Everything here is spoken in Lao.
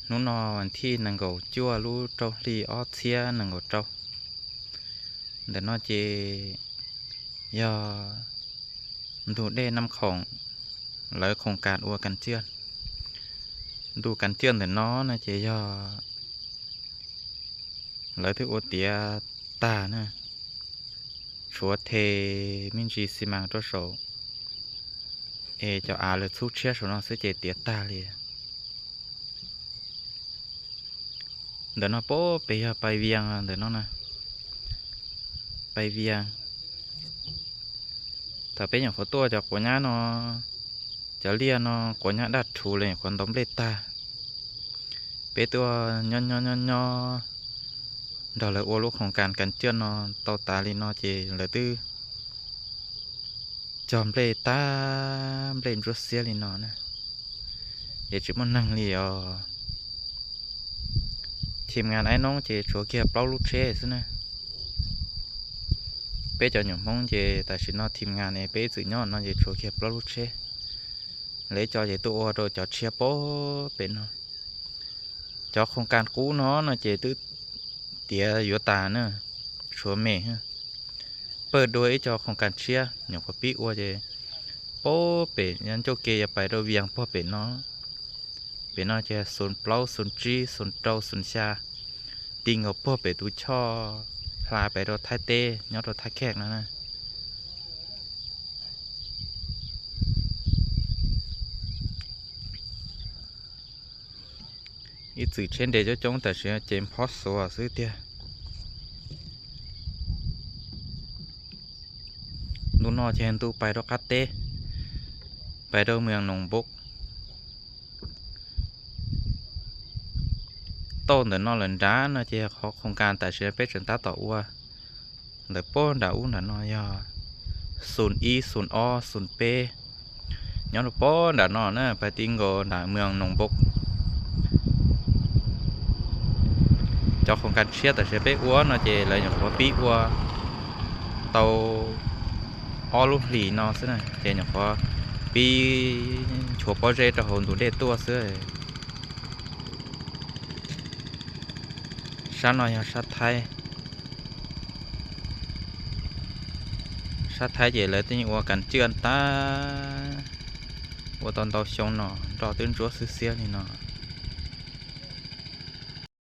Hnub no, ວັນທີໜຶ່ງ ຂອງ ເດືອນ ລະ ໂລ ສອງພັນຊາວ ເດືອນ ເຈັດ ເນາະ ເຈ ຢໍ່ ດູ່ເດ ນ້ຳຂອງ ລາວ ໂຄງການ ອົວ ກັນເຈື່ອນ ດູ່ ກັນເຈື່ອນ ເດີ ເນາະ ເຈ ຢໍ່ ລາວ ຖືກ ອົວ ເຕຍ ຕາ ເນາະ ຊວ ເທ ມິນ ຈີ ຊີມັງ ໂຕ ໂຊ ເອ ເຈົ້າ ອາ ເລີ ຊູ ເຊຍ ໂຊ ເນາະ ເສຍ ເຈ ເຕຍ ຕາ ເລີຍ ເດີ ເນາະ ໂປ ເປ ຢໍ່ ໄປ ວຽງ ເດີ ເນາະ ນະ ໄປ ວຽງ ຖ້າ ເປັນ ຫຍັງ ຂໍ ຕົວ ຈາກ ກົວ ຍາ ເນາະ ຈະ ເລຍ ເນາະ ກົວ ຍາ ດັດ ຖູ ເລີຍ ຄົນ ດອມ ເລ ຕາ ເປ ຕົວ ຍໍ ຍໍ ຍໍ ຍໍ ດອກ ເລີ ໂອ ລູກ ໂຄງການ ກັນເຈື່ອນ ເນາະ ເຕົາ ຕາ ລີ ເນາະ ເຈ ເລີ ຕື້ ຈອມ ເລ ຕາ ເລ ຈົວ ເສຍ ລີ ເນາະ ນະ ເອ ຈິ ມາ ນັ່ງ ລີ ອໍ ທີມງານ ອ້າຍນ້ອງ ເຈ ໂຊ ເກຍ ເປົ່າ ລູກ ເຊ ຊະ ນະ ເປ ເຈົ້າ ຫຍົງ ໂຮງ ເຈ ຕາ ຊິ ເນາະ ທີມງານ ເອ ເປ ຈື່ ຍອດ ເນາະ ເຈ ໂຊ ເກຍ ເປົ່າ ລູກ ເຊ ເລ ເຈົ້າ ເຈ ໂຕ ໂອ ໂຕ ເຈົ້າ ເຊຍ ໂປ ເປັນ ເນາະ ເຈົ້າ ໂຄງການ ກູ ເນາະ ເນາະ ເຈ ຕື້ ເຕຍ ຢວ ຕາ ເນາະ ຊວ ເມ ເປີດ ໂດຍ ເຈົ້າ ໂຄງການ ເຊຍ ຫຍັງ ພວກ ປີ ອົວ ເຈ ໂປ ເປັນ ຍັນ ໂຈ ເກຍ ຢາ ໄປ ໂດຍ ວຽງ ພວກ ເປັນ ເນາະ ເປັນ ເນາະ ເຈ ສູນ ເປົ່າ ສູນ ຈີ ສູນ ເຕົາ ສູນ ຊາ ຕິງ ເອົາ ພວກ ເປັນ ຕູ ຊໍ ພລາ ໄປ ໂດຍ ໄທ ເຕ ຍອດ ໂດຍ ໄທ ແຂກ ນະ ນະ ອີ ຈື່ ເຊັ່ນ ເດ ເຈົ້າ ຈົງ ແຕ່ ເຊຍ ເຈມ ພອສ ໂຊ ອາ ຊື້ ເຕຍ ນູ ເນາະ ເຈ ຕູ ໄປ ໂດຍ ຄາ ເຕ ໄປ ໂດຍ ເມືອງ ໜອງບົກ ໂຕ ເດີ ເນາະ ເລີນ ດາ ເນາະ ເຈ ໂຄງການ ຕາ ເຊຍ ເປ ເຈີນ ຕາ ໂຕ ອົວ ເລີ ໂປ ດາ ອູ ນະ ເນາະ ຢໍ່ ສູນ ອີ ສູນ ອໍ ສູນ ເປ ຍອດ ໂປ ດາ ເນາະ ນະ ໄປ ຕິງ ໂກ ດາ ເມືອງ ໜອງບົກ ເຈົ້າ ໂຄງການ ເຊຍ ຕາ ເຊຍ ເປ ອົວ ເນາະ ເຈ ລະ ຫຍັງ ໂຄ ປີ ອົວ ເຕົາ ອໍ ລູກ ຫຼີ ເນາະ ຊະ ນະ ເຈ ຫຍັງ ໂຄ ປີ ໂຊ ໂປ ເຈ ຕະ ໂຮ ດູ ເດ ຕົວ ຊະ ຊາ ເນາະ ຢໍ່ ຊາ ໄທ ຊາ ໄທ ເຈ ເລີ ຕິງ ອົວ ກັນເຈື່ອນ ຕາ ອົວ ຕອນ ເຕົາ ຊົງ ເນາະ ດອກ ຕື້ນ ຈົວ ຊຶ ເສຍ ນີ້ ເນາະ